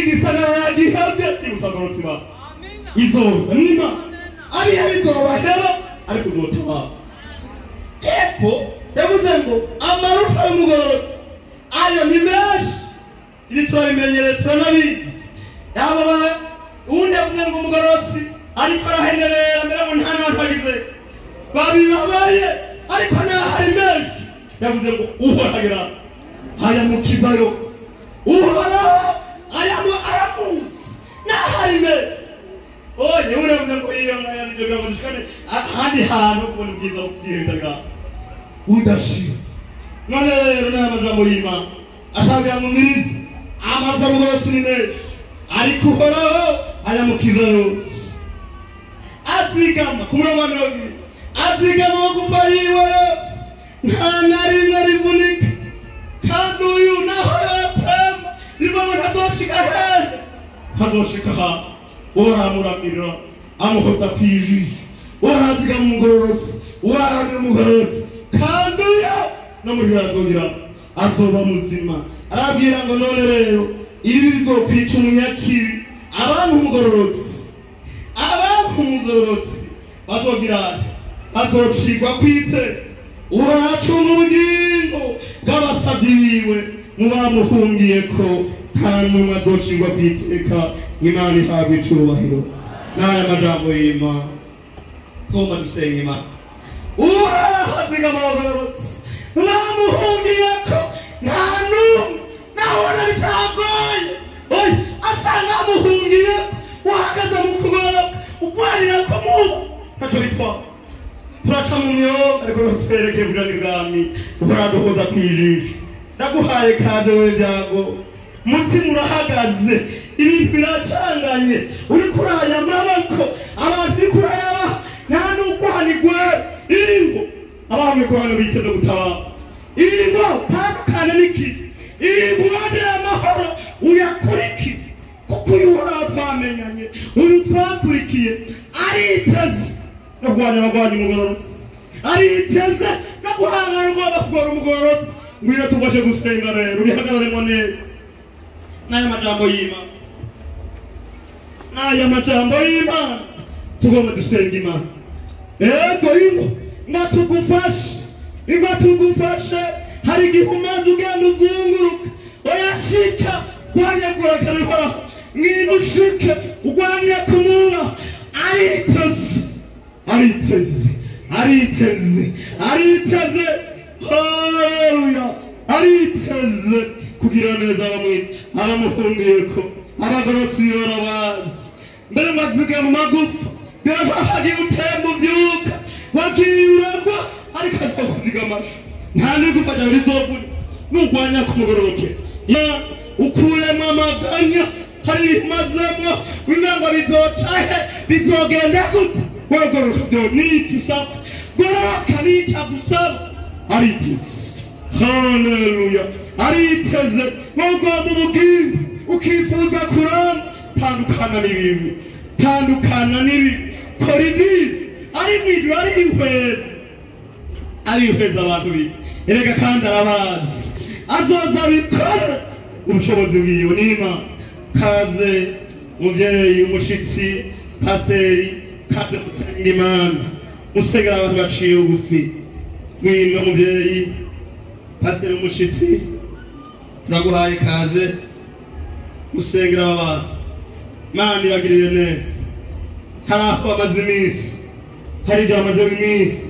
Igisagara yagihevye ibusagorotsi ba izoza nima abihe bizobaheba ariko uzotabara. Epfo yavuze ngo amarusha y'umugororotsi ayo ni menshi, ibi turabimenyereye turanabizi. Yaba uwundi yavuze ngo umugororotsi ariko arahenerera mbere ngo nta n'abantu bagize babibabaye, ariko naho ari menshi yavuze ngo uhoragira ayamukizayo, uhoraho aramuzi naho ari menshi. Oye uravuze ngo iyo ngaya kugira ngo dushikane ahandi hantu kubona ubwiza bw'ibihe bitagira udashira. None rero n'aya majambo y'Imana ashaka ngo mwirize amarufa mugororotsi ni menshi, ariko uhoraho ayamukiza yose. Azigama ku murongo wa 20, azigama amagufa yiwe yose, nta na rimwe rivunika. Kandi uyu naho yotemba rivuga ngo ntazoshika hehe, ntazoshika hasi. Uhoramuramira amuhoza kw'ijisho, uhorazigama umugororotsi, uhoraramira umugororotsi, kandi uyo no muri azogira azoba muzima. Arabwira ngo none rero ibi bizokwica umunyakibi, abantu umugororotsi, abantu umugororotsi bazogira bazocigwa kwite. Uracunga ubugingo bw'abasavyi biwe mu bamuhungiye ko nta n'umwe azocigwa kwiteka. Imana ihabwe icubahiro. N'aya majambo y'Imana tugomba dusenga Imana. Uhoraho abagororotsi bamuhungiye ko nta n'umwe nahora bicagoye, oya asanga amuhungiye uhagaze mu kugororoka ugwanira ko muba ntaco bitwara. Turaca mu myobo ariko twerekeye kugira ibwami uhoraduhoza kwijisho. Ndaguhaye kaze wewe byago, mutima urahagaze, ibintu biracanganye, uri kuraya amaboko abantu uri kurayaba nta n'uguhanigwe ingo abantu mikohano biteze gutabara ingo tandukane n'ikibi ingo urondera amahoro uyakurikire, kuko uyu uhoraho twamenyanye, uyu twakurikiye ariteze no kurwanya abagwanya umugororotsi, ariteze no guhangana n'ugomba kugora umugororotsi. Ngwino tubashe gusenga rero ubihagararemo neza. N'aya majambo y'Imana, n'aya majambo y'Imana tugomba dusenga Imana. Ego ingo ngatugufashe, ingo tugufashe. Hari igihe umaze ugenda uzunguruka oyashika gwanyagura karihora ngwino ushike ugwanye kumuba. Ariteze, ariteze, ariteze, ariteze, haleluya, ariteze kugira neza abamuhungiyeko. Abagororotsi barabazi mbere ngo azige mu magufa, birafasha utemba uvyuka wagiye uragwa, ariko aza kuziga amashu nta n'igufa ryawe rizovunika nugwanya kumugororokera. Ukuremo amaganya, hari ibimazemwo wimengo bizoca he, bizogenda gute? Wewe gororoka byo niki usaba, gororoka niki agusaba. Ariteze, haleluya, ariteze. Ugomba ubugingo ukifuza kuramba, tandukana n'ibibi, tandukana n'ibibi, kora ibyiza. Ari mw'ijuru arihweza, arihweza abantu biwe. Erega kandi arabazi, azoza abikora ubushobozi bwiwe n'Imana. Kaze muvyeyi umushitsi pasiteri, kaze gusenga Imana, musengera abantu baciye bugufi. Ngwino muvyeyi pasiteri umushitsi, turaguhaye kaze musengera abantu. Imana ibagirire neza. Hari aho bamaze iminsi, hari ibyo bamaze iminsi